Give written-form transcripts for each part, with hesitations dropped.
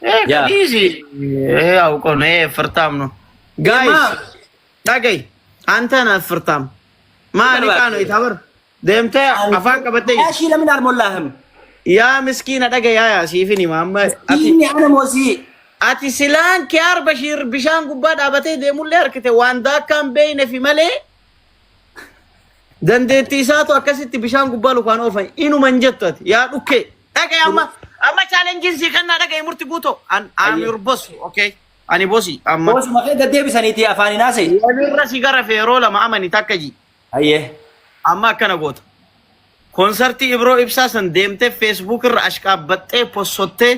Yaa. Dhiisi. አውቆ ነው ይሄ ፍርታም ነው። ጋይስ dhagayi አንተ ነህ ፍርታም maali qaano itabar deemtee afaan qabattee ሺ ለምን አልሞላህም? Yaa miskiina, dhagayi, yaa siifin hima amma ati ይህን ያነ ሞሲ ati silaan Kiyaar Bashiir bishaan gubbaa dhaabatee deemullee harkite waan daakkaan beeyne fi malee dandeettii isaatu akkasitti bishaan gubbaa lukaan oofan inuma hin jettu. Ati yaa dhukkee, dhagayi, amma challenge sii kennaa, dhagayi, murti guuto. I'm your boss, okay? Ani bossi amma. Boosuma kee gaddeebisaniiti afaaniin haasa'e. Walirra si gara yeroo lama amani takka ji. Ayyee. Amma akkana goota. Koonsartii Ibroo Ibsaa san deemtee Facebook irra ashqaabbattee possottee,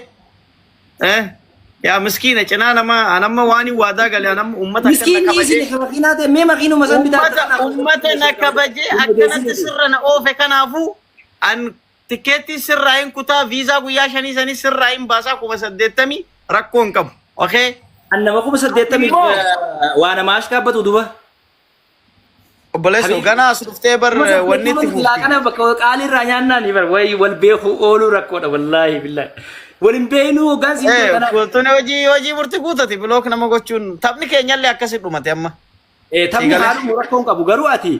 yaa miskiina, cinaa nama anamma waan hin waadaa gale anamma ummata akkana Miskiinni kabajee isin makiinaa ta'e mee makiinuma san bitaa. Ummata na kabajee akkanatti sirra na oofe. Kanaafuu an tikeettii sirraa hin kutaa, viizaa guyyaa 5 sanii sirraa hin baasaa, 80,000 rakkoo hin qabu. Okay? An nama 80,000 waa nama ashqaabbatu duba. Obboleessoo, ganaa as dhuftee bar wanni itti fuufti. Laaqana bakka qaalii irraa nyaannaan bar wayi wal beeku ooluu rakkoodha, wallaahi billaahi. Wal hin beeknu hoggaan siin kanaaf. Tuni hojii murtii guutati block nama gochuun taphni keenyallee akkasi dhumate amma. Taphni Siigalee. haaluma rakkoon qabu, garuu ati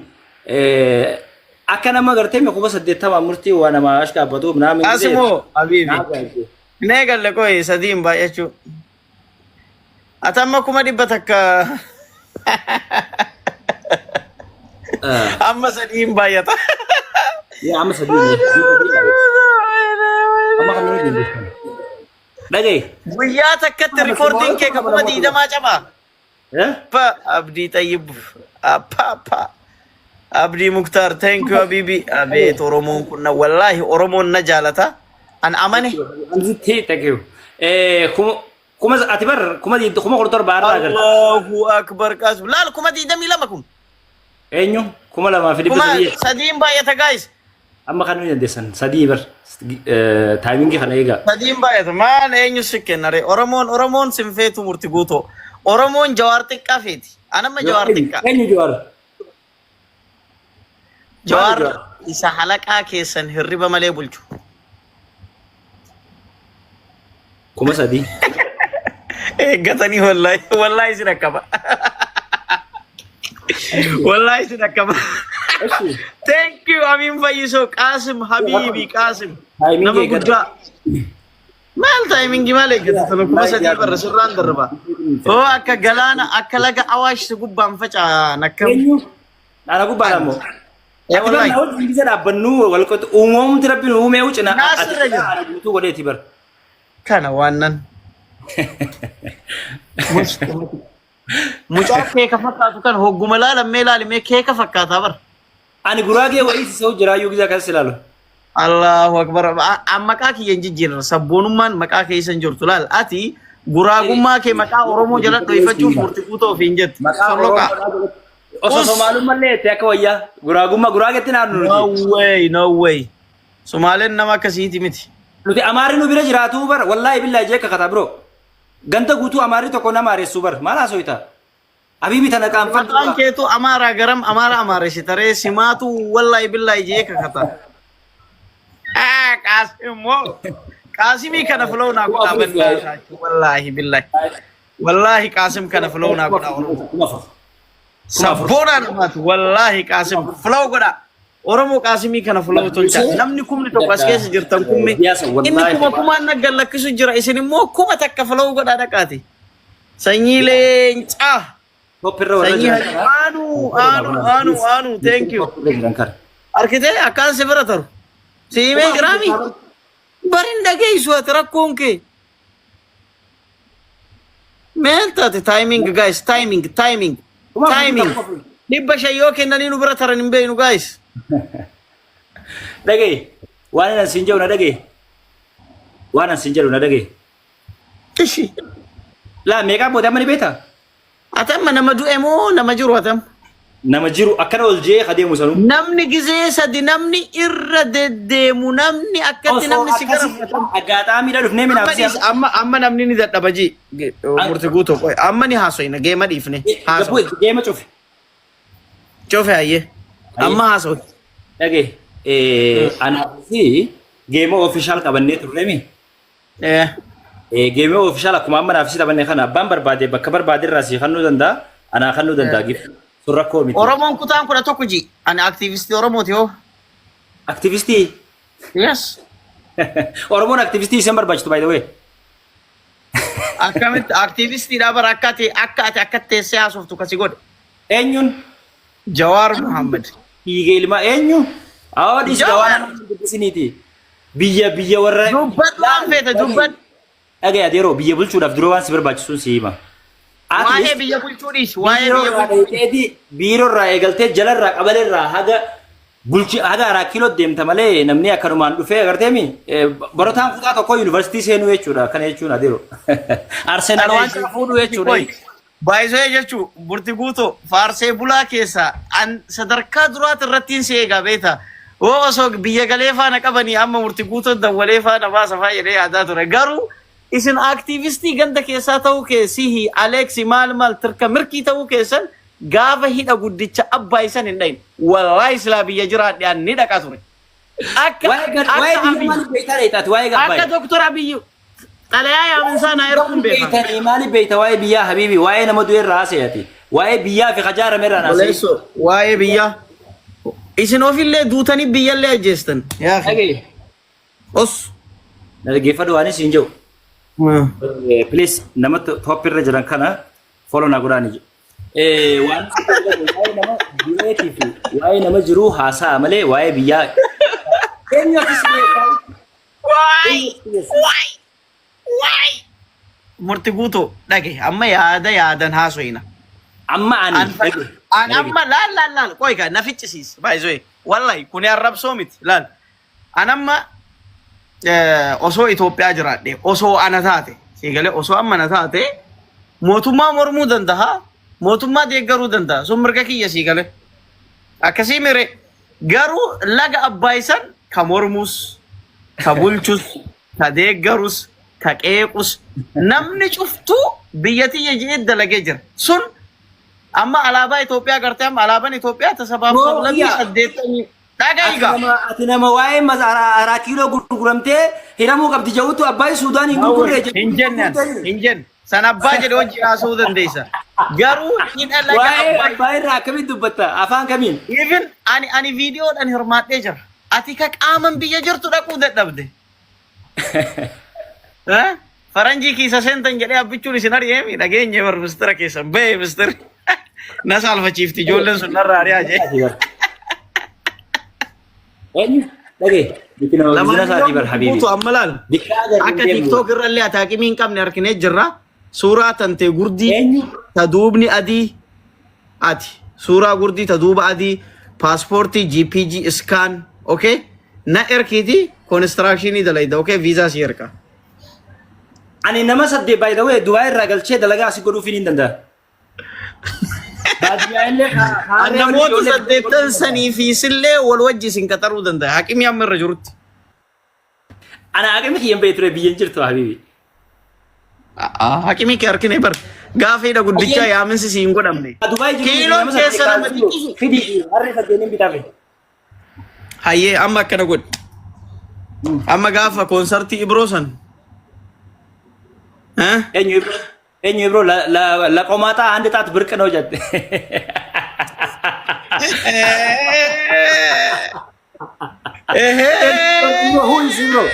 akka nama gartee 80,000 murtii waa nama ashqaabbatu naamin. Asimoo habiibi. Hin eegalle qoyi, sadiin baay'achuu. Ati amma 100,000, amma sadiin baay'ata. Yaa, amma sadii, amma kan nuyi deemnu. Dhagaye. Guyyaa takkatti riikoordiin kee ka 20,000 cabaa. Pa Abdii Xayyib pa pa Abdii Muktaar, thank you habiibi. Abeet, Oromoon kun na wallaahi Oromoon na jaalata. An amane. Anzitti, thank you. Kuma ati bar 17,000 irraa agarta. Allahu akbar, qaasim. Laal, 22,000 kun. Eenyu? Kuma lamaa fi dhibba Kuma sadii. sadiin baay'ata, guys. Amma kan nuyi dandeessan sadii bar timing kana eegaa. Sadiin baay'ata. Maal, eenyu si kennare? Oromoon sin feetu, murti guutoo. Oromoon Jawaar xiqqaa feeti. Anamma Jawaar xiqqaa. Eenyu Jawaar? Jawaar isa halaqaa keessan hirriba malee bulchu. 3,000. Eeggatanii, wallaahi wallaahi sin akkaba. Wallaahi sin akkaba. Thank you, Amin Fayyisoo, Qaasim habiibi, Qaasim. Timing Nama eeggata. guddaa. Maal timing maal eeggata? Tana 3,000 barra sirraan darba. Oo, akka galaana, akka laga Awaash si gubbaan faca'an akkam. Eenyu? Dhaala gubbaadha immoo. Ee, Ati bar wallaahi. na wajjin bisa dhaabbannu wal qotu uumamti rabbi nu uumee cina. Naasirra jira. Ati guutuu godheeti bar. Kana waan nan. Mucaa keeka fakkaatu kan hogguma laalamee laalimee keeka fakkaataa bar. Ani guraagee wayii si sa'u jiraayyuu gizaa akkas ilaalu. Allahu akbar. Maqaa kiyya hin jijjiirra. Sabboonummaan maqaa keessa hin jirtu. Laal, ati guraagummaa kee maqaa Oromoo jala dho'ifachuuf murtii guutuu ofiin jetti. Maqaa Solloqaa. Oromoo osoo Us. Somaalummallee itti akka wayyaa guraagummaa guraagetti naannu No nuti. way, no way. Sumaaleen nama akkasiiti miti. Nuti Amaarri nu bira jiraatu bar, wallaahi billaahi jee kakata bro. Ganda guutuu Amaarri tokko nama areessu bar, maal haasoyta? Abiibi tana qaanfadhu. Maqaan keetu Amaaraa garam Amaara Amaaressi taree simaatu wallaahi billaahi jee kakata. Ah, Qaasim moo. Qaasimii kana follow naa godhaa bannaa. Wallaahi billaahi. Wallaahi, Qaasim kana follow naa godhaa, Oromoo. 4,000. Sabboonaa namaati, wallaahi Qaasim follow godhaa. Oromoo, Qaasimii kana follow tolchaa. Namni 1,000 as keessa jirtan kumni. Inni kuma kumaan naggan lakkisu jira, isin immoo 1,000 follow godhaa dhaqaati. Sanyii leencaa. Top irra warra Sanyii jiran kana. aanu aanu aanu aanu, thank you. Top irra jiran kana. Arkitee akkaan si bira taru. Si himee jiraami? Barin dhageessu ati rakkoon kee. Meel taate, timing guys, timing, timing, timing. 500 yoo kennanii nu bira taran hin beeknu, guys. Dhagaye, waan an siin jedhu na dhagaye. Waan an siin jedhu na dhagaye. Ishi. Laa, meeqaan booda amma ni beektaa? Ati amma nama du'e moo nama jiru ati amma? Nama jiru akkana ol jee adeemu sanuu. Namni gizee sadi namni irra deddeemu, namni akkatti Osoo namni si gara akkasii aggaxaamiidha dhufnee Amma minaaf dhiis, amma namni ni dadhaba ji murti guutuu qoy amma ni haasoyna, geema dhiifne haasoyna. Geema cufe. Cufe, hayyee, amma haasoyna. Dhagaye, anaa fi geema official qabannee turremi. Eh. Game official akkuma amma naaf si taphanne kana abbaan barbaade bakka barbaade irraa si kennuu danda'a. Anaa kennuu danda'a gift. Sun rakkoo miti. Oromoon kutaan 11 ji. Ani aktiivistii Oromooti hoo. Aktiivistii. Yes. Oromoon aktiivistii isin barbaachistu, by the way. Akkamitti aktiivistiidha bara akka ati akka teessee haasoftu kasi godhe. Eenyuun? Jawaar Muhammad. Dhiiga ilmaa eenyu? Awwa, dhiisi. Jawaar. Waan nama dubbisiniiti. Biyya warra. Dubbadhu, waan feete dubbadhu. Dhagaye adeeroo, biyya bulchuudhaaf dura waan si barbaachisuun si hima. Waa'ee biyya bulchuu dhiisi. Waa'ee biyya bulchuu. Biiroo irraa eegaltee jalarraa qabaleerraa haga bulchi haga araa kiiloo deemta malee namni akkanumaan dhufee agarteemi barataan kutaa tokko yuunivarsiitii seenuu jechuudha. Kana jechuun adeeroo, Arsenaal waan kana fuudhuu jechuudha. Baay'isee jechuun burti guutuu faarsee bulaa keessaa an sadarkaa duraati irratti si eegaa beekta. Hoo osoo biyya galee faana qabanii amma murti guutuu dawwalee faana baasa faa jedhee yaadaa ture. Garuu isin aktiivistii ganda keessaa ta'uu kee sihi Aleeksi maal maal tirka mirkii ta'uu keessan gaafa hidha guddicha abbaa isan hin dhayin. Wallaahi silaa biyya jiraadhe an ni dhaqa ture. Akka Waa'ee biyya maaliif beektaa dheetaati waa'ee akka gabbaa'e? Doktor Abiyyi xalayaa yaaminsaa naa erguun beekan. Beektanii maaliif beekta waa'ee biyyaa habiibi? Waa'ee nama du'e irraa haasa'ati. Waa'ee biyyaa fi kajaarame irraa haasa'e. Boleesso, waa'ee biyyaa. Isin ofillee duutanii biyyallee ajjeestan. Yaa akhi. Dhagaye. Os. Na dhaggeeffadhu, waan isin jiru. Please, nama top irra jiran kana follow na godhaani jiru. Waan waa'ee nama du'eetii fi waa'ee nama jiruu haasa'a malee waa'ee biyyaa. Eenyu akkas beekaa? Waay! Waay! Waay! Murti guutuu dhage, amma yaada yaadan haasoyina. Amma ani An dhage. An amma laal laal laal qoy gaa na ficcisiis baay'isee wallahi kuni arrabsoo miti. Laal, an amma osoo Itoophiyaa jiraadhe, osoo ana taate, sii galee, osoo amma ana taate, mootummaa mormuu danda'a, mootummaa deeggaruu danda'a, sun mirga kiyya, sii galee, akkasii mire? Garuu laga Abbaay san ka mormus, ka bulchus, ka deeggarus, ka qeequs, namni cuftuu biyya tiyya jedhee dalagee jira. Sun amma alaabaa Itoophiyaa gartee, amma alaabaan Itoophiyaa tasabaaf Boo, sablammii yaa. 80 dhaga'iga. Ati nama waa'ee araa kiiloo gurguramtee hiramuu qabdi jedhutu Abbaay Suudaanii gurgurree jedhu. Hin jenne, hin jenne. San abbaa jedhe hojii haasa'uu dandeessa. Garuu hidha laga Waa'ee Abbaay. Abbaay irraa akkamitti dubbatta? Afaan kamiin? Even ani viidiyoodhaan hirmaadhee jira. Ati ka qaaman biyya jirtu dhaquu dadhabde. Eh? Faranjii kiisa seentan jedhee abbichuun isin ari'eemi dhageenye bar mistira keessan bahee mistiri. Na saalfachiifti ijoolleen sun narraa ari'aa jee. Eenyu? Dhagee. Nuti nama business ati bar habiibi. Guutuu amma laal. Bikkaa agarru Akka deemnu. TikTok irra illee ati haqimii hin qabne arginee jirra. Suuraa tantee gurdii Eenyu? ta duubni adii, ati suuraa gurdii ta duuba adii, paaspoortii JPG scan, okay, na erkiiti constructionii dalayda, okay, viizaa si erka. Ani nama saddeet, by the way, Dubaay irraa galchee dalagaa asii godhuuf hin danda'a. Baadiyyaa illee An namoota saddeettan sanii fi sillee wal wajji isin qaxaruu danda'a haqimii amma irra jirutti. Ana haqimi kiyyan ba'ee ture, biyyan jirtu habiibi. Haqimii kee harkine bar gaafa hidha guddichaa yaaminsi si hin godhamne. Dubaay jiru. Kiiloon keessa nama xiqqisu. Fidi, harri saddeeniin bitafe. Hayyee, amma akkana godhi. Amma gaafa koonsartii Ibroo san. Eh? Eenyu Ibro? Eenyu Ibro? La la ቆማጣ አንድ ጣት ብርቅ ነው jette. Who is Ibro?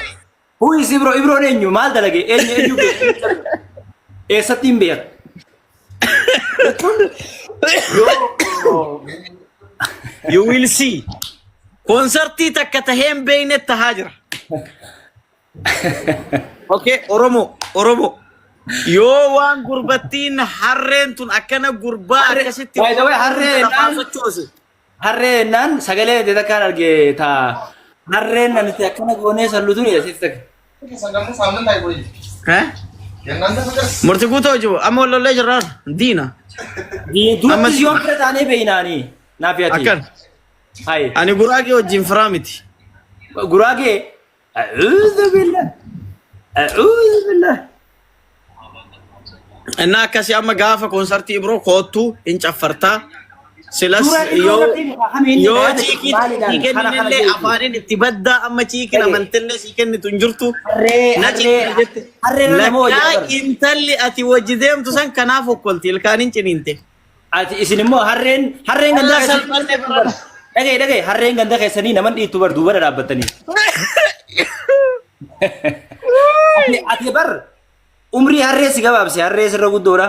Who is Ibro? Ibroon eenyu? Maal dalage? Eenyu eenyu beeku? Eessatti hin beeku? Yoo You will see. Koonsartii takka tahee hin beekne tahaa jira. Okay, Oromo, Oromo. Yoo waan gurbattiin harreen tun akkana gurbaa akkasitti By the way, harreen lafaa sochoose. Harree jennaan sagalee ta'e takkaan arge, taa harreen namitti akkana goonee sallutu ni asitti takka. Eh? Murtii guutuu hojii amma wal lollee jirraan diina. Duratti yoon fira taanee beeynaanii naaf yaati. Akkan Hayi. ani guraagee wajjin firaa miti. Guraagee. A'uudhu billah. A'uudhu billah. Innaa akkasii amma gaafa koonsartii Ibroo koottuu hin caffartaa. Silas Suuraan inni yoo irratti kaa'ame inni yoo yaada chiikii maaliidhaan sii kana kana kenninillee jechuudha. afaaniin itti baddaa amma chiikiin Dhage. amantillee sii kennitu hin jirtu. Harree Na harree ciqii jette. harree irra nama hojii Lakkaa agarra. intalli ati wajji deemtu san kanaaf okkolti ilkaaniin ciniinte. Ati isin immoo harreen harreen gandaa Allah keessanii salphanne barana. dhagaye dhagaye harreen ganda keessanii naman dhiittu bar duuba dhaabbattanii. Ati ati bar umrii harree si gabaabse harree sirra guddoodha.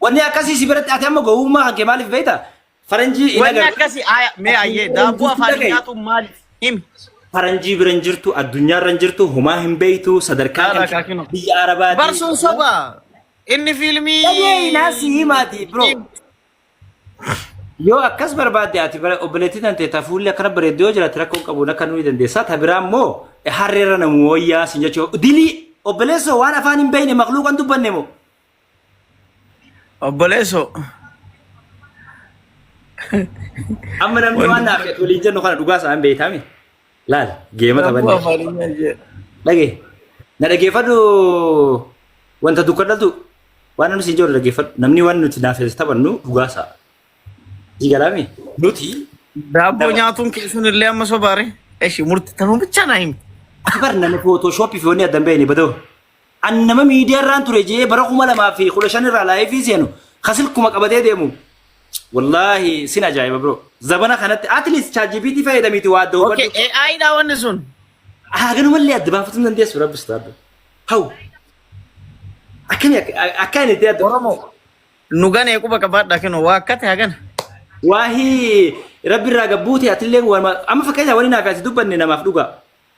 Wanni akkasii si biratti ati amma gowwummaa kan kee maaliif beekta? Faranjii hin Wanni agartu. akkasii aya mee ayyee daabboo afaan nyaatuun maaliif himi. Faranjii bira hin jirtu, addunyaarra hin jirtu, homaa hin beektu, sadarkaa Haadha kan kaakino. biyya Arabaati. Barsuun soba. Inni fiilmii. Dhagee naasii himaati bro. Yoo akkas barbaadde ati bara obboleettii tante ta fuulli akkana bareeddu yoo jiraate rakkoo hin qabu akka nuyi dandeessaa. Ta biraa immoo harreerra namu wayyaa sin jechuu. Dilii obboleessoo waan afaan hin beekne makluuqan dubbanne moo? Obboleessoo. Amma namni waan naaf jedhu waliin jennu kana dhugaa isaan beektaami. Laal geema Daabboo taphanne. afaan hin nyaanne. Dhagee na dhageeffadhu wanta dukkadhatu waan namni siin jiru dhaggeeffadhu namni waan nuti naaf taphannu dhugaa isaa. Sii galaami nuti Daabboo nyaatuun keessan illee amma sobaare. Eshi murti tanuu bichaa naa himi. ati bar nama footooshooppii fi wanni adda hin beekne badoo. An nama miidiyaa irraan ture jee bara 2015 irraa laayifii seenu kasilkuma qabatee deemu. Wallaahi sin ajaa'iba bro. Zabana kanatti at least ChatGPT fayyadamiiti waa adda Okay, hubadhu. AI dha wanni sun. Haganumallee adda baafatuu hin dandeessu rabbi sodaadhu. Haw. Akkami akka inni itti adda. Oromoo. Nu ganee quba qabaadhaa kennu waa akkate hagana. Waahii rabbi irraa gabbuute atillee waanuma amma fakkeenyaaf wani naaf ati dubbanne namaaf dhugaa.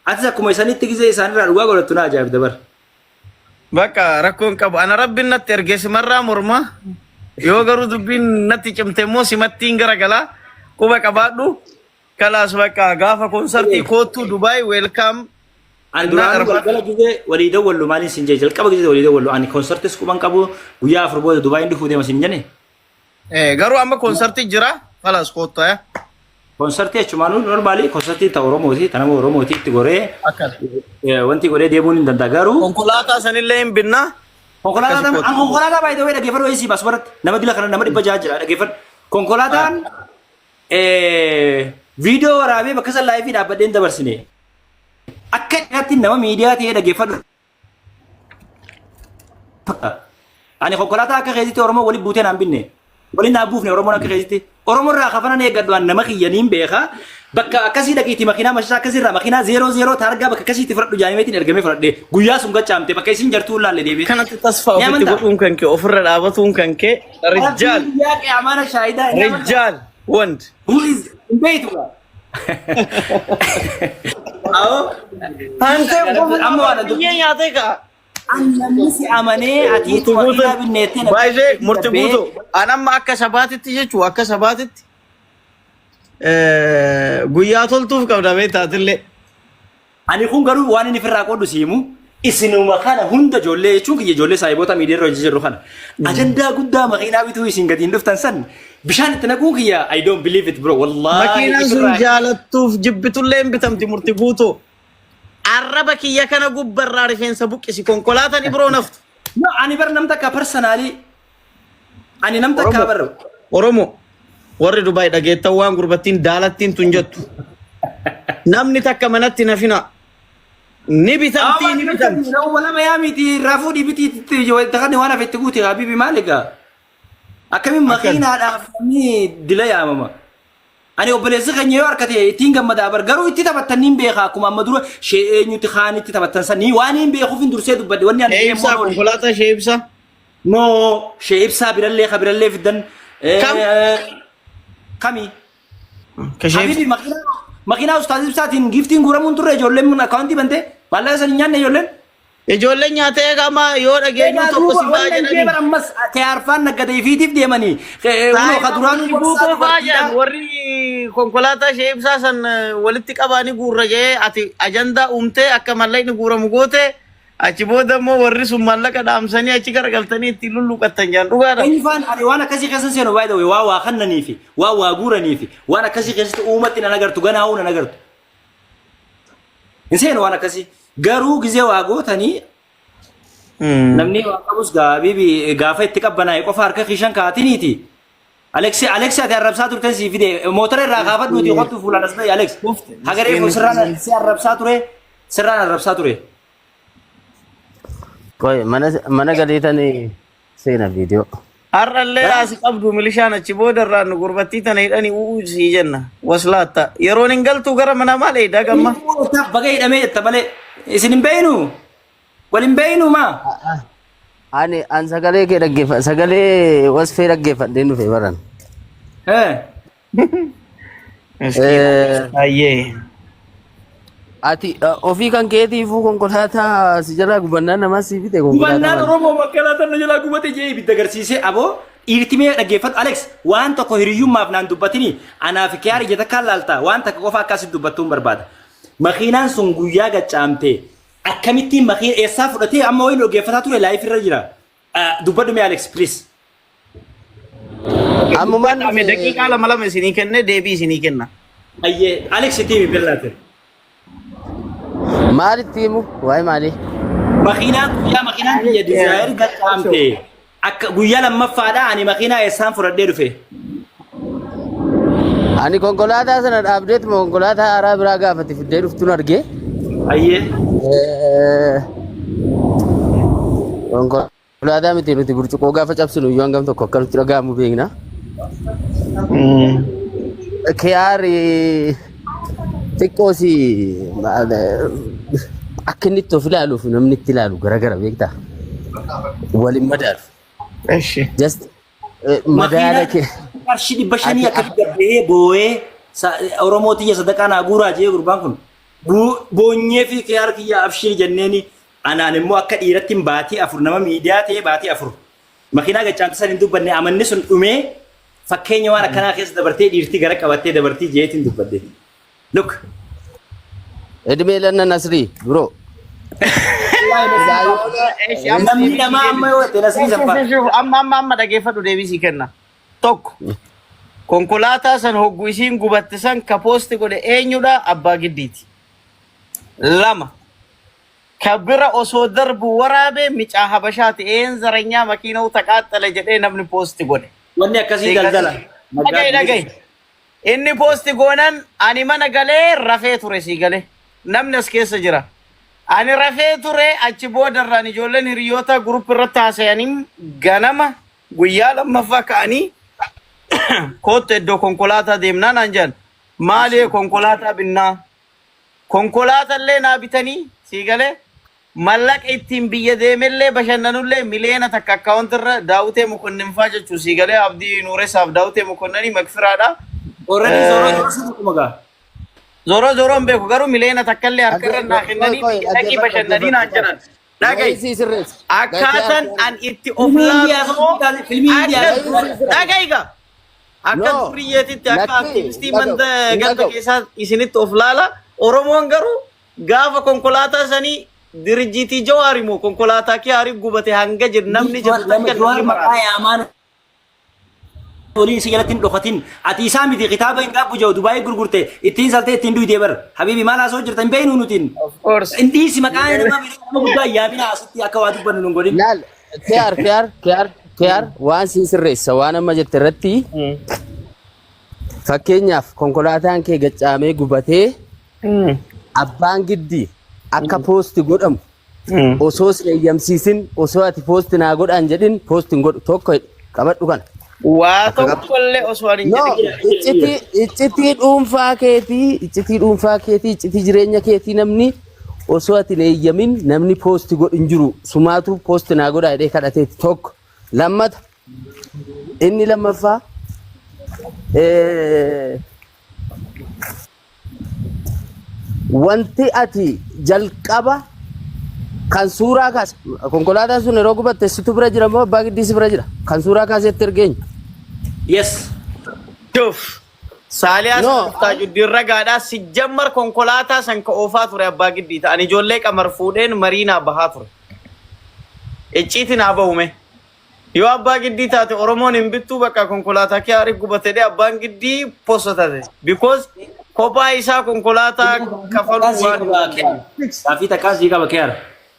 Atis akkuma isanitti gizee isaanirraa dhugaa godhattu na ajaa'ibda bar. Bakka rakkoon qabu. Ana rabbiin natti ergee simarraa morma. Yoo garuu dubbiin natti cimte immoo simattiin garagalaa. Quba qabaadhu. Kalaas bakka gaafa konsartii koottuu Dubaay welcome. Ani duraanuu galgala gizee walii dawwallu maaliin sin jee jalqaba gizee walii dawwallu ani konsartis quban qabu guyyaa 4 booda Dubaayin dhufuu deema sin jenne. Garuu amma konsartii jira. Kalaas koottu aya. Konsartii achumaanuu normaali konsartii ta Oromooti ta nama Oromooti itti goree Akkana. wanti godhee deemuun hin danda'a garuu Konkolaataa sanillee hin binnaa. konkolaataa Akkasi an konkolaataa baay'ee ta'ee dhaggeeffadhu wayii sii baasu baratti nama dila kana nama 600 jira dhaggeeffadhu konkolaataan viidiyoo waraabee bakka san laayifii dhaabbadheen dabarsine akka dhiyaatti nama miidiyaa ta'ee dhaggeeffadhu. Ani konkolaataa akka keetitti Oromoo waliin buutee naan binne. Waliin naan buufne Oromoon akka keetitti. Oromoo irraa kafanan eeggadhu an nama kiyya niin beeka. Bakka akkasii dhaqiitii makiinaa mashaa akkasii irraa makiinaa zeeroo zeeroo taargaa bakka akkasiitti fudhadhu jaanimeetiin ergamee fudhadhe. Guyyaa sun gachaamte bakka isin jartuu laalle deebi'e. Kanatti tasfaa Ni ofitti amantaa? godhuun kan kee ofirra dhaabatuun kan kee rijjaal Rabbiin guyyaa qiyaamaa na shaahidaa ni amantaa? rijjaal wand. Who is hin beektu gaa? Awoo. Antee Amma waan adda. biyyee nyaatee ka'a. An namni si amanee ati Murti ittuma guutuu. makiinaa binneettee na Baay'ee murti darbee guutuu. An amma akka sabaatitti jechuun akka sabaatitti guyyaa toltuuf qabda beektaatillee. Ani kun garuu waan inni ofirraa qoodu si himu isinuma kana hunda ijoollee jechuun kiyya ijoollee saahiboota miidiyaa irra hojii jirru kana ajandaa guddaa makiinaa bituu isin gadi hin dhuftan san bishaan itti naquun kiyya I don't believe it bro wallaahi Makiinaan sun ifirraa jaalattuuf jibbitullee hin bitamti murti guutuu. Arraba kiyya kana gubbarraa rifeensa buqqisi konkolaataan ibroo naftu. No, ani bar nam takka personally ani nam takka Oromoo. bar Oromoo warri Dubaay dhageettan waan gurbattiin daalattiin tun jettu. Namni takka manatti nafina. Ni bitamtii ni bitamti. Nama yaa miti irraa fuudhii bitii itti waan hafe itti guuti habibi maal egaa akkamiin makiinaadhaaf namni dila yaamama. Ani obboleessi keenya yoo harkate ittiin gammadaa bar garuu itti taphattan niin beeka akkuma amma dura shee eenyutti kaanitti taphattan san nii waan hin beekuuf hin dursee dubbadhe wanni ani Shee ibsaa konkolaataa shee ibsaa. No shee ibsaa birallee ka birallee fiddan. Kam? Kami? Ka shee Habibi makiinaa makiinaa ustaaz ibsaatiin giftiin guuramuun turre ijoolleen mun akkaawuntii bantee maallaqa san hin nyaanne ijoolleen. Ijoolleen nyaatee eegama yoo dhageenyu Egaa tokko duuba si ba'a wannan jedhanii. jeebar ammas kearfaan naggadee fiitiif deemanii. Kunoo ka duraanuu gorsaa Buukoo fa'aa dubartiidhaa. jedhan warri konkolaataa ishee ibsaa san walitti qabaanii guurra jedhee ati ajandaa uumtee akka mallaqni guuramu goote achi booda immoo warri sun maallaqa dhaamsanii achi garagaltanii ittiin lulluuqattan jedhan dhugaadha. Eenyu faan ani waan akkasii keessa seenu by the way waa waa kannanii fi waa waa guuranii fi waan akkasii keessatti uumatti nan agartu ganaa nan agartu. Hin seenu waan akkasii. Garuu gizee waa gootanii namni waa qabus gaabii gaafa itti qabbanaa'e qofa harka kiishan kaa'atiniiti. Alex, Alex, ati arrabsaa turte sii fide. Motora irraa kaafadhuuti kottu fuulaan as bahi, Alex. Hagaree kun sirraan si arrabsaa ture. Sirraan arrabsaa ture. Qoy, mana galeetanii seena viidiyoo. Har'allee asi qabdu milishaan achi booda irraa nu gurbattii tana hidhanii u'uu sii jenna. Waslaatta. Yeroon hin galtuu gara mana maal eedaa gamma. Baga hidhamee jetta malee. Isin hin beeynu. Wal hin beeynu maa? Ani an sagalee kee dhaggeeffa, sagalee wasfee dhaggeeffadheen dhufe baran. Ayyee. Ati ofii kan keetiifuu konkolaataa si jalaa gubannaan namaa si bite konkolaataa. Gubannaan Oromoo magaalaa na jalaa gubate jee ibidda agarsiisee. Aboo, dhiirti mee dhaggeeffadhu. Alex, waan tokko hiriyyummaaf naan dubbatini, anaaf kiyaar ija takkaan laalta, waan takka qofa akkasitti dubbattuun barbaada. Makiinaan sun guyyaa gaccaamte akkamittiin makiina eessaa fudhatee amma wayiin dhaggeeffataa ture live irra jira. Dubbadhu mee, Alex, please. Ammumaan Ame daqiiqaa lama lama isinii kenne, deebii isinii kenna. Ayyee, Alex, itti himi birraate. Maalitti himu? Waa'ee maalii? Makiinaan guyyaa makiinaan biyya Dzire gaccaamte akka guyyaa lammaffaadha, ani makiinaa eessaan fudhadhee dhufe? Ani konkolaataa sana dhaabdeetuma konkolaataa haaraa biraa gaafate fiddee dhuftuun argee. Ayyee. Konkolaataa miti, nuti burcuqqoo gaafa cabsinu iyyuu hangam tokko akka nutti dhaga'amu beekna. Kiyaari xiqqoosi akka inni itti of ilaaluuf namni itti ilaalu garagara, beektaa? Waliin madaalu. Eshi. Just madaala kee. Qarshii 500 akka gabbee boo'ee, Oromoo tiyya sadaqaa naa guuraa jee gurbaan kun. Boonyee fi kiyaar kiyya abshir jenneeni, anaan immoo akka dhiiratti baatii 4 nama miidiyaa ta'ee baatii 4 makiinaa gaccaamte san hin dubbanne. Amanni sun dhumee fakkeenya waan akkanaa keessa dabartee dhiirtii gara qabattee dabartii jeetiin dubbadde. Look. Edmee lanna Nasrii bro. Namni namaa amma yoo ta'e Nasrii sanfaa. Amma amma amma dhageeffadhu, deebii sii kenna. Tokko, konkolaataa san hoggu isiin gubatte san ka post godhe eenyudha? Abbaa Giddiiti. Lama, ka bira osoo darbu waraabe micaa Habashaati. Een zaranyaa makiina'u taqaaxxale jedhee namni post godhe. Wanni akkasii daldala. Dhagahi, dhagahi. Inni post goonan ani mana galee rafee ture, sii galee. Namni as keessa jira. Ani rafee ture. Achi boodarraan ijoolleen hiriyoota group irratti haasayanii ganama guyyaa lammaffaa ka'anii, "Koottu, iddoo konkolaataa deemnaa," naan jedhan. Maali, konkolaataa binnaa? Konkolaataa illee naa bitanii, sii galee, mallaqa ittiin biyya deemellee bashannanullee 1 miliyoona account irra Daawutee Mokonninfaa jechuu, sii galee, Abdii Nuuressaaf Daawutee Mokonnanii makfiraadha. Already zooroo zooroo si tokkuma gaa. Zooroo zooroo hin beeku, garuu 1 miliyoona illee harka irra naa kennanii biyya dhaqii bashannanii naan jedhan. Dhaga'i. Sii sirreessa. Akkaataan an itti of Filmii laalu Indiyaa immoo filmii Indiyaa akka dhaga'i gaa. Akka No. duriyyeetitti, akka Lakki, aktivistii dhaga'u, manda ganda dhaga'u. keessaa isinitti of laala. Oromoon garuu gaafa konkolaataa sanii dirjiitii Jawaar immoo konkolaataa kee haarii gubate hanga jedhu namni jedhu Nama takka Jawaar namni maqaa maraata. yaamaan waliin si jalatti hin dhokatin. Ati isaa miti, kitaaba hin gaabbu jiru Dubaayii gurgurte ittiin saltee ittiin duutee bar. Habiibi, maal haasoo jirta? Hin beeknu nutiin. Of course. Hin dhiisi, maqaa nama guddaa yaamina asitti akka waa dubbannu nun godhin. Laal, KR KR KR KR, waan sii sirreessa waan amma jette irratti, fakkeenyaaf konkolaataan kee gaccaamee gubatee abbaan giddii akka post godhamu osoo si eeyyamsiisin, osoo ati post naa godhaan jedhin post hin godhu. Tokko qabadhu kana. Waa tokkollee osoo ani hin No, jedhin. iccitii dhuunfaa keetii, iccitii dhuunfaa keetii, iccitii jireenya keetii namni osoo ati hin eeyyamin namni post godhu hin jiru. Sumaatu post naa godhaa jedhee kadhateeti tokko. Lammata, inni lammaffaa, wanti ati jalqaba kan suuraa kaase konkolaataan sun yeroo gubatte situ bira jira moo abbaa giddii si bira jira? Kan suuraa kaasetti ergeenyu. Yes. Duf. Saaliyaa No. Taajuddin ragaadhaa. Sijjammar konkolaataa san ka oofaa ture abbaa giddii ta'an ijoollee qamar fuudheen mariinaa bahaa ture. Icciitiin haa bahume. Yoo abbaa giddii taate Oromoon hin bittuu, bakka konkolaataa kee haarii gubate dee abbaan giddii posotate. Because kophaa isaa konkolaataa kafaluu waan hin dandeenye. Gaaffii takkaan sii qaba, Keer.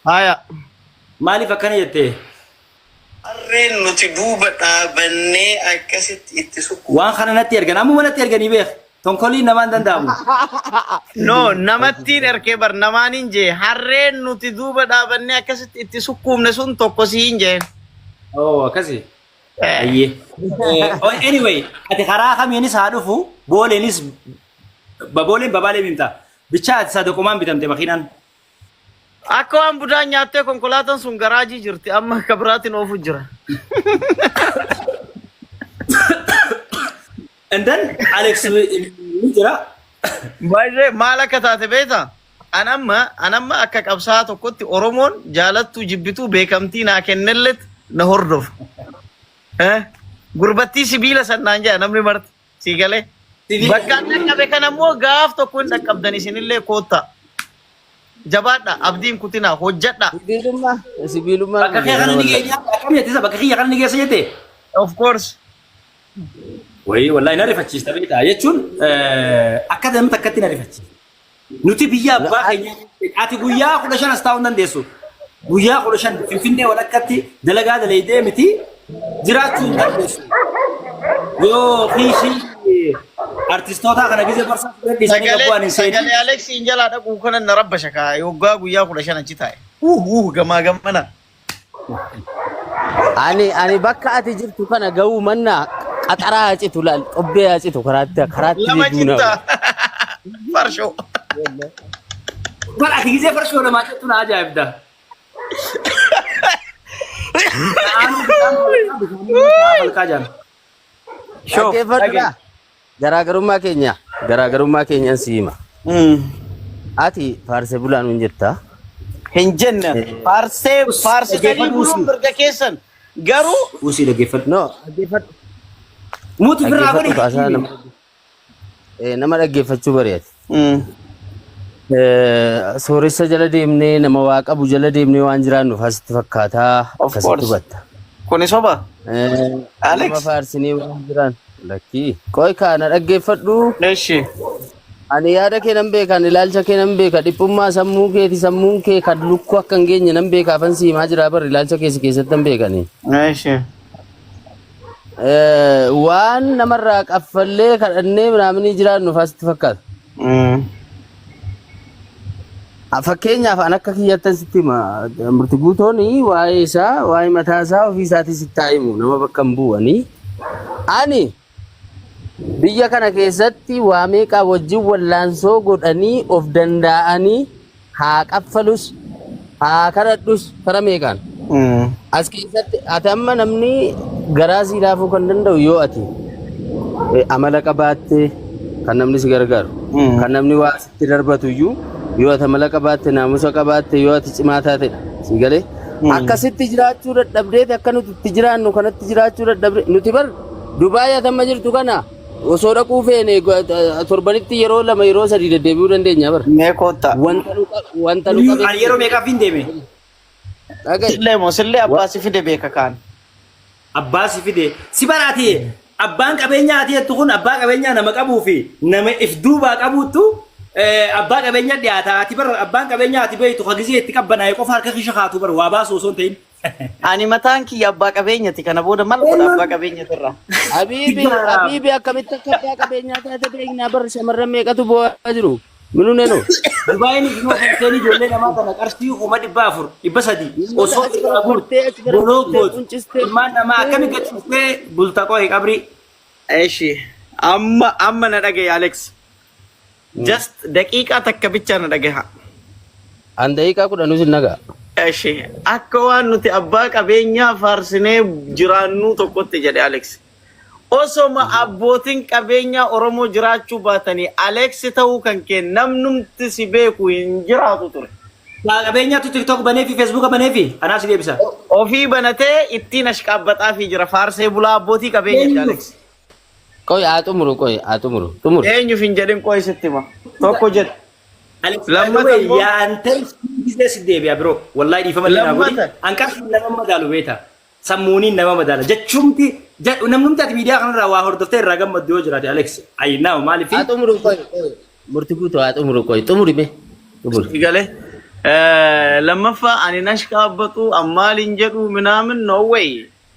Haya. Maaliif akkana jettee? Harreen nuti duuba dhaabannee akkasitti itti sukkuumne. Waan kana natti ergan ammuma natti erganii beek. Tonkoliin namaan danda'amu. No, namattiin erkee bar namaan hin jee harreen nuti duuba dhaabannee akkasitti itti sukkuumne sun tokko si hin jeen. Oh, akkasi. Ayyee. Anyway, ati karaa kamiinis haa dhufu, booleenis babooleen babaalee himta. Bichaa ati sadoqumaan bitamte makiinaan. Akka waan budaan nyaattee konkolaataan sun garaajii jirti amma akka biraatiin oofu jira. And then Alex ni jira. Baay'ee maal akka taate beektaa? An amma akka qabsaa'aa tokkotti Oromoon jaalattuu jibbituu beekamtii naa kennellet na hordofa. Eh? Gurbattii sibiila sannaan jedha namni marti. Sii galee. Bakka an dhaqqabe kana immoo gaaf tokko hin dhaqqabdan isinillee koottaa. Jabaadha, abdiin kutinaa, hojjadha. Sibiilummaa sibiilummaa. Bakka kee kana ni geenya. Akkam jettisa bakka kiyya kana ni geessa jette? Of course. Wayii wallahi na rifachiista beektaa jechuun akka namni takkatti na rifachiista. Nuti biyya abbaa keenya ati guyyaa 15 as taa'uu hin dandeessu. Guyyaa 15 Finfinnee walakkatti dalagaa dalaydee miti jiraachuu hin dandeessu. Yoo kiishii artistoota kana gizee barsaa fudhadhiisanii Sagalee gabbu'an hin seenin. Sagalee Alex hin jalaa dhaquu kana na rabba shakaa yoggaa guyyaa 15 achi taa'e. Gamaa gamana. Ani bakka ati jirtu kana ga'uu mannaa qaxaraa haa citu laal xobbee haa citu karaatti karaatti Lama duuna. citta. Farshoo. Bara ati gizee farshoo namaa jettu na ajaa'ibda. Falqaa jaan. Shoo. Dhaggeeffadhu. Garaagarummaa keenya garaagarummaa keenyan si hima. Ati faarsee bulaa nuun jetta. Hin jenne faarsee faarsitanii Dhaggeeffadhu. buluun mirga keessan garuu Usii dhaggeeffadhu. No, dhaggeeffadhu. Mutu firraa godhi. Dhaggeeffadhu kaasaa nama nama dhaggeeffachuu bari'ate. Sooressa jala deemnee nama waa qabu jala deemnee waan jiraannuuf asitti fakkaataa Of akkasitti course. hubatta. Kuni soba. Alex. Nama faarsinee waan jiraan lakkii. Qoy kaana dhaggeeffadhu. Eshi. Ani yaada kee nan beeka, ani ilaalcha kee nan beeka, dhiphummaa sammuu keeti sammuun kee kan lukkuu akka hin geenye nan beeka, afan si himaa jira bar ilaalcha kee si keessatti nan beekani. Eshi. Waan namarraa qaffallee kadhannee minaaminii jiraannuuf asitti fakkaata. Fakkeenyaaf an akka kiyyattan sitti hima. Murti guutoon waa'ee isaa, waa'ee mataa isaa ofii isaatii sitti haa himu nama bakka hin bu'anii. Ani biyya kana keessatti waa meeqaa wajjin wallaansoo godhanii of danda'anii haa qaffalus haa kadhadhus kara meeqaan. As keessatti ati amma namni garaa sii laafuu kan danda'u yoo ati amala qabaatte kan namni si gargaaru. Kan namni waa sitti darbatu iyyuu yoo ati amala qabaatte naamusa qabaatte yoo ati cimaa taatedha. Si galee? Akkasitti jiraachuu dadhabdeeti akka nuti itti jiraannu kanatti jiraachuu dadhabde nuti bar Dubaay ati amma jirtu kana osoo dhaquu feene torbanitti yeroo lama yeroo sadii deddeebi'uu dandeenya bar. Mee koottaa. Wanta nu qabe. Ani yeroo meeqaaf hin deeme? Dhaga'i. Sillee moo sillee abbaa si fide beeka kaan. Abbaa si fide. Si baraate abbaan qabeenyaa ati jettu kun abbaa qabeenyaa nama qabuu fi nama if duubaa qabuuttu abbaa qabeenyaa dhiyaata. Ati bar abbaan qabeenyaa ati beektu ka gizee itti qabbanaa'e qofa harka kisha kaatu bar waa baasu osoo hin ta'in. Ani mataan kiyya abbaa qabeenyati kana booda maal godha abbaa qabeenyatirra. Habiibi, Habiibi, akkamitti akka abbaa qabeenyaa taate beeknaa bar shamarran meeqatu boo'aa jiru. Minuu neno. Dubaayin isinoo fuuteen ijoollee namaa kana qarshii 400,000 300 osoo Achi irraa guurte furtee achi gara boloo furtee gootu quncistee. ilmaan namaa akkami gachiistee bulta qo'e qabrii. Eshi amma amma na dhagaye Alex. Just daqiiqaa takka bichaa na dhagaha. An daqiiqaa 10 sin nagaa. Eshi akka waan nuti abbaa qabeenyaa faarsinee jiraannuu tokkotti jedhe Alex. Osoma abbootiin qabeenyaa Oromoo jiraachuu baatanii Alex ta'uu kan kee namnumti si beeku hin jiraatu ture. Abbaa qabeenyaatu TikTok banee fi Facebook banee fi anaaf si deebisa. Ofii banatee ittiin ashqaabbaxaa fi jira faarsee bulaa abbootii qabeenyaati Alex. Qoy haa xumuru, qoy haa xumuru. Xumuru. Eenyuuf hin jedhin qoy sitti hima. Tokko jedhe. Alex, Lammata by the way, immoo- yaantee gisee si deebi'a bro. Wallahi dhiifama illee naa godhi. Lammata. An qarshii nama madaalu beeta. Sammuuniin nama madaala. Jechuumti namnumti ati miidiyaa kanarraa waa hordoftee irraa gammaddu yoo jiraate Alex. Ayi naa maaliif? Haa xumuru qoy. Qoy. Murti guutuu haa xumuru qoy. Xumuri mee. Xumuri. Galee. Lammaffaa ani nashqaabbatu ammaaliin jedhu minaamin no way.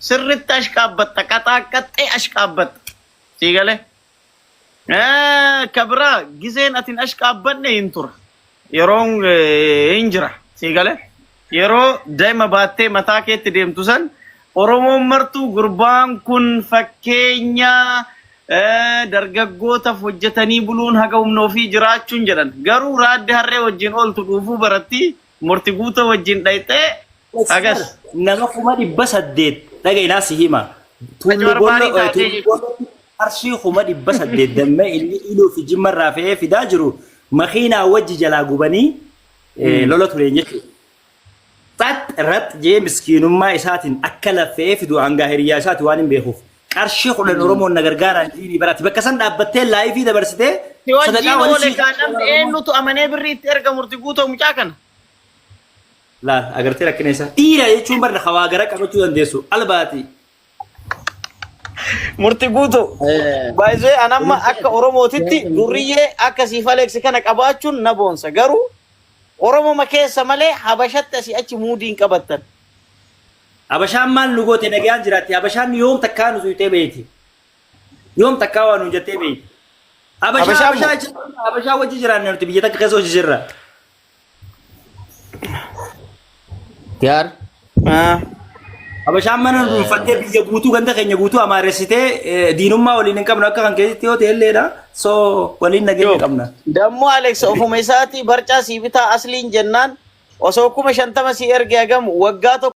Sirritti ashqaabbatta, qaxaaqqaxxee ashqaabbatta. Sii galee? Ka biraa gizeen atin ashqaabbanne hin tura. Yeroon hin jira. Sii galee? Yeroo daa'ima baattee mataa keetti deemtu san Oromoon martuu gurbaan kun fakkeenya dargaggootaaf hojjetanii buluun haga humna ofii jiraachuun jedhan. Garuu raaddi harree wajjin ooltu dhuufuu baratti, murti guutoo wajjin dhayxee hagas. Nama 800,000 dhaga ilaa si hima. Tuullu Barbaarii Booloo taatee Tuullu Boolootti qarshii 800,000 dammee inni iluu fi jimmarraa fe'ee fidaa jiru makiinaa wajji jalaa gubanii lola tureen jechuudha. Xax rax jee miskiinummaa isaatiin akka laffe'ee fidu hangaa hiriyyaa isaati waan hin beekuuf. Qarshii 10 Oromoon na gargaaraan jiinii barati. Bakka san dhaabbattee live dabarsitee Si wajjin sadaqaa wali oole sii kaa namni eenyutu amanee birrii itti erga murti guutoo mucaa kana? Laal agartee rakkina isaa. Dhiira jechuun barra hawaa gara qabachuu dandeessu. Albaati. Murti guutoo. Baay'ee an amma akka Oromootitti durriyyee akka siif Alex kana qabaachuun na boonsa. Garuu Oromoma keessa malee Habashatti asii achi muudii hin qabattan. Habashaan maal nu goote nagayaan jiraatti. Habashaan yoom takkaa nu tuyxee beeyti. Yoom takkaa waa nuun jettee beeyti. Habashaa Habashaan moo? Habashaa Habashaa wajji jiraanne nuti biyya takka keessa hojii jirra. Yaar. Habashaan mana nu dhuunfattee biyya guutuu ganda keenya guutuu amaaressitee diinummaa waliin hin qabnu akka kan keessatti yoo ta'e illeedha. So waliin nageenya qabna. Dammoo Alex ofuma isaatii barcaa sii bitaa asliin jennaan osoo 50,000 sii erge hagamu waggaa tokko.